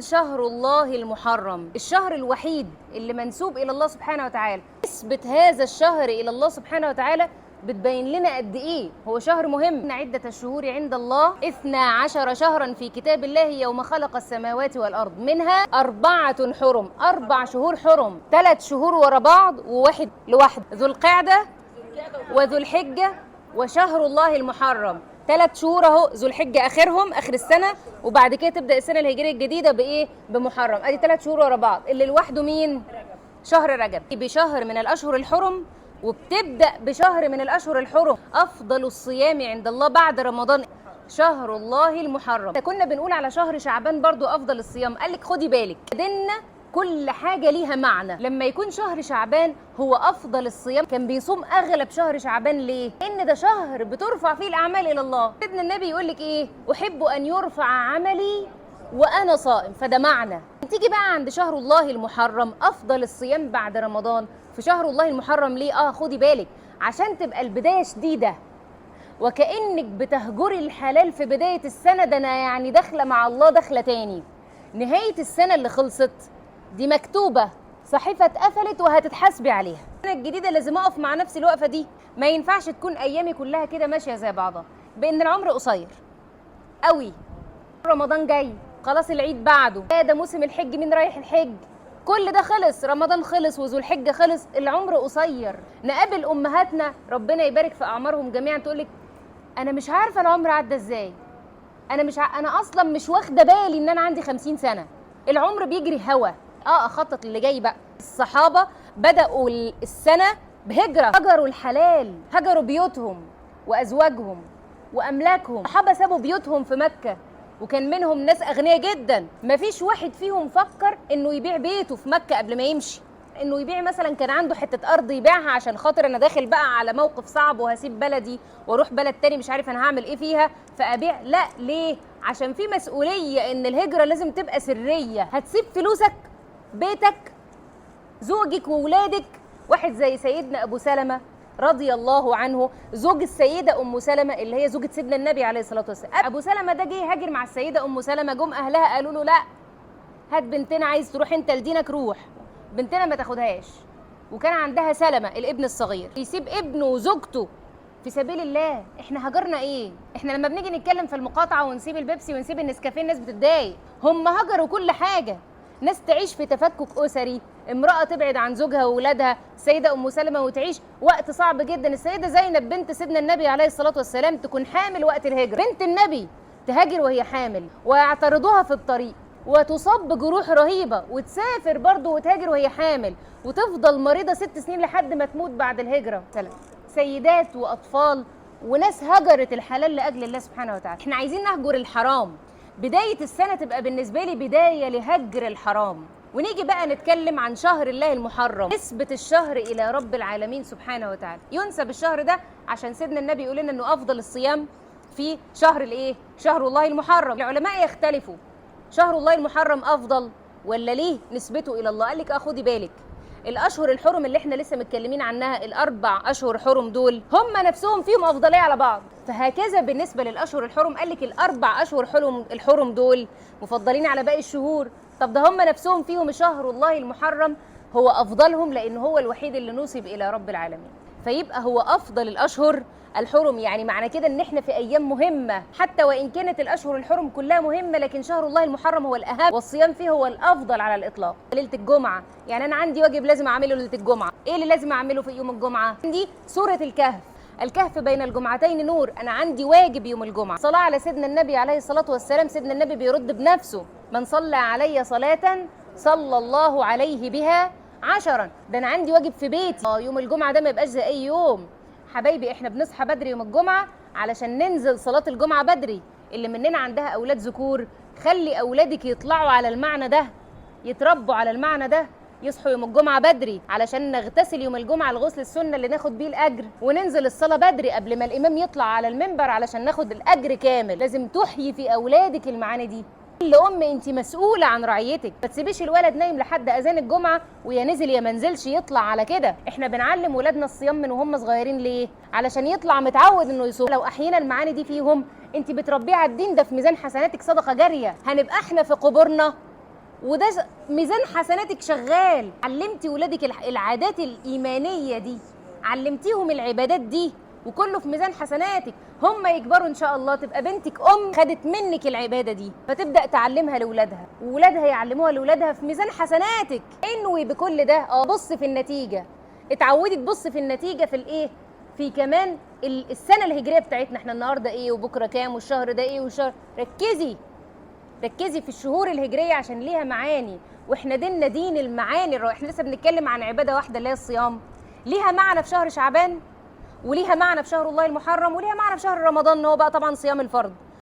شهر الله المحرم، الشهر الوحيد اللي منسوب إلى الله سبحانه وتعالى. نسبة هذا الشهر إلى الله سبحانه وتعالى بتبين لنا قد إيه هو شهر مهم. إن عدة الشهور عند الله 12 شهرا في كتاب الله يوم خلق السماوات والأرض، منها 4 حرم، 4 شهور حرم، 3 شهور ورا بعض وواحد لوحده، ذو القعدة وذو الحجة وشهر الله المحرم. 3 شهور اهو، ذو الحجة اخرهم اخر السنة، وبعد كده تبدا السنة الهجرية الجديدة بايه؟ بمحرم. ادي 3 شهور ورا بعض. اللي لوحده مين؟ شهر رجب، بشهر من الاشهر الحرم، وبتبدا بشهر من الاشهر الحرم. افضل الصيام عند الله بعد رمضان شهر الله المحرم. كنا بنقول على شهر شعبان برضو افضل الصيام، قال لك خدي بالك ديننا كل حاجة ليها معنى. لما يكون شهر شعبان هو أفضل الصيام، كان بيصوم أغلب شهر شعبان ليه؟ إن ده شهر بترفع فيه الأعمال إلى الله. سيدنا النبي يقول لك إيه؟ أحب أن يرفع عملي وأنا صائم، فده معنى. تيجي بقى عند شهر الله المحرم أفضل الصيام بعد رمضان في شهر الله المحرم ليه؟ خدي بالك عشان تبقى البداية شديدة، وكأنك بتهجري الحلال في بداية السنة. ده أنا يعني داخلة مع الله داخلة تاني. نهاية السنة اللي خلصت دي مكتوبة، صحيفة اتقفلت وهتتحاسبي عليها. السنة الجديدة لازم أقف مع نفسي الوقفة دي، ما ينفعش تكون أيامي كلها كده ماشية زي بعضها، بإن العمر قصير قوي. رمضان جاي خلاص، العيد بعده، ده موسم الحج، مين رايح الحج؟ كل ده خلص، رمضان خلص وذو الحجة خلص، العمر قصير. نقابل أمهاتنا ربنا يبارك في أعمارهم جميعا، تقولك أنا مش عارفة العمر عدى إزاي، أنا مش أنا أصلا مش واخدة بالي إن أنا عندي 50 سنة، العمر بيجري هوا. اخطط اللي جاي بقى. الصحابة بداوا السنة بهجره، هجروا الحلال، هجروا بيوتهم وازواجهم واملاكهم. الصحابة سابوا بيوتهم في مكة، وكان منهم ناس اغنياء جدا، مفيش واحد فيهم فكر انه يبيع بيته في مكة قبل ما يمشي، انه يبيع مثلا كان عنده حتة ارض يبيعها عشان خاطر انا داخل بقى على موقف صعب وهسيب بلدي واروح بلد تاني مش عارف انا هعمل ايه فيها فابيع. لا، ليه؟ عشان في مسؤولية ان الهجرة لازم تبقى سرية. هتسيب فلوسك، بيتك، زوجك وولادك. واحد زي سيدنا أبو سلمة رضي الله عنه، زوج السيدة أم سلمة اللي هي زوجة سيدنا النبي عليه الصلاة والسلام. أبو سلمة ده جه هاجر مع السيدة أم سلمة، جم أهلها قالوا له لا، هات بنتنا، عايز تروح أنت لدينك روح، بنتنا ما تاخدهاش. وكان عندها سلمة الابن الصغير، يسيب ابنه وزوجته في سبيل الله. احنا هجرنا ايه؟ احنا لما بنيجي نتكلم في المقاطعة ونسيب البيبسي ونسيب النسكافيه الناس بتتضايق. هم هجروا كل حاجة. ناس تعيش في تفكك أسري، امرأة تبعد عن زوجها وولادها، السيدة أم سلمة وتعيش وقت صعب جدا. السيدة زينب بنت سيدنا النبي عليه الصلاة والسلام تكون حامل وقت الهجرة، بنت النبي تهاجر وهي حامل ويعترضوها في الطريق وتصاب بجروح رهيبة، وتسافر برضه وتهاجر وهي حامل وتفضل مريضة 6 سنين لحد ما تموت بعد الهجرة. سيدات وأطفال وناس هجرت الحلال لأجل الله سبحانه وتعالى. احنا عايزين نهجر الحرام. بداية السنة تبقى بالنسبة لي بداية لهجر الحرام. ونيجي بقى نتكلم عن شهر الله المحرم، نسبة الشهر إلى رب العالمين سبحانه وتعالى. ينسب الشهر ده عشان سيدنا النبي يقول لنا إنه أفضل الصيام في شهر الإيه؟ شهر الله المحرم. العلماء يختلفوا، شهر الله المحرم أفضل ولا ليه نسبته إلى الله؟ قال لك خدي بالك، الأشهر الحرم اللي احنا لسه متكلمين عنها، ال4 أشهر حرم دول هم نفسهم فيهم أفضلية على بعض. فهكذا بالنسبة للأشهر الحرم، قال لك ال4 أشهر الحرم دول مفضلين على باقي الشهور. طب ده هم نفسهم فيهم شهر الله المحرم هو أفضلهم، لأن هو الوحيد اللي نسب إلى رب العالمين، فيبقى هو أفضل الأشهر الحرم. يعني معنى كده ان احنا في ايام مهمة، حتى وان كانت الاشهر الحرم كلها مهمة، لكن شهر الله المحرم هو الاهم والصيام فيه هو الافضل على الاطلاق. ليلة الجمعة، يعني انا عندي واجب لازم اعمله ليلة الجمعة. ايه اللي لازم اعمله في يوم الجمعة؟ عندي سورة الكهف، الكهف بين الجمعتين نور، انا عندي واجب يوم الجمعة. صلاة على سيدنا النبي عليه الصلاة والسلام، سيدنا النبي بيرد بنفسه، من صلى علي صلاة صلى الله عليه بها 10. ده انا عندي واجب في بيتي. يوم الجمعة ده ما يبقاش زي اي يوم. حبايبي احنا بنصحى بدري يوم الجمعة علشان ننزل صلاة الجمعة بدري. اللي مننا عندها اولاد ذكور، خلي اولادك يطلعوا على المعنى ده، يتربوا على المعنى ده، يصحوا يوم الجمعة بدري علشان نغتسل يوم الجمعة الغسل السنة اللي ناخد بيه الاجر، وننزل الصلاة بدري قبل ما الامام يطلع على المنبر علشان ناخد الاجر كامل. لازم تحيي في اولادك المعاني دي. كل ام انت مسؤولة عن رعيتك، ما تسيبيش الولد نايم لحد اذان الجمعة ويا نزل يا ما نزلش يطلع على كده. احنا بنعلم ولادنا الصيام من وهم صغيرين ليه؟ علشان يطلع متعود انه يصوم. لو احيينا المعاني دي فيهم، انت بتربيه على الدين ده في ميزان حسناتك، صدقه جارية. هنبقى احنا في قبورنا وده ميزان حسناتك شغال. علمتي ولادك العادات الايمانية دي، علمتيهم العبادات دي، وكله في ميزان حسناتك. هم يكبروا ان شاء الله تبقى بنتك ام خدت منك العبادة دي، فتبدا تعلمها لاولادها، وولادها يعلموها لاولادها، في ميزان حسناتك. انوي بكل ده، بص في النتيجة، اتعودي تبص في النتيجة في الايه، في كمان السنة الهجرية بتاعتنا، احنا النهارده ايه وبكره كام والشهر ده ايه والشهر. ركزي ركزي في الشهور الهجرية عشان ليها معاني، واحنا ديننا دين المعاني. احنا لسه بنتكلم عن عباده واحدة اللي هي الصيام، ليها معنى في شهر شعبان، وليها معنى في شهر الله المحرم، وليها معنى في شهر رمضان اللي هو بقى طبعا صيام الفرض.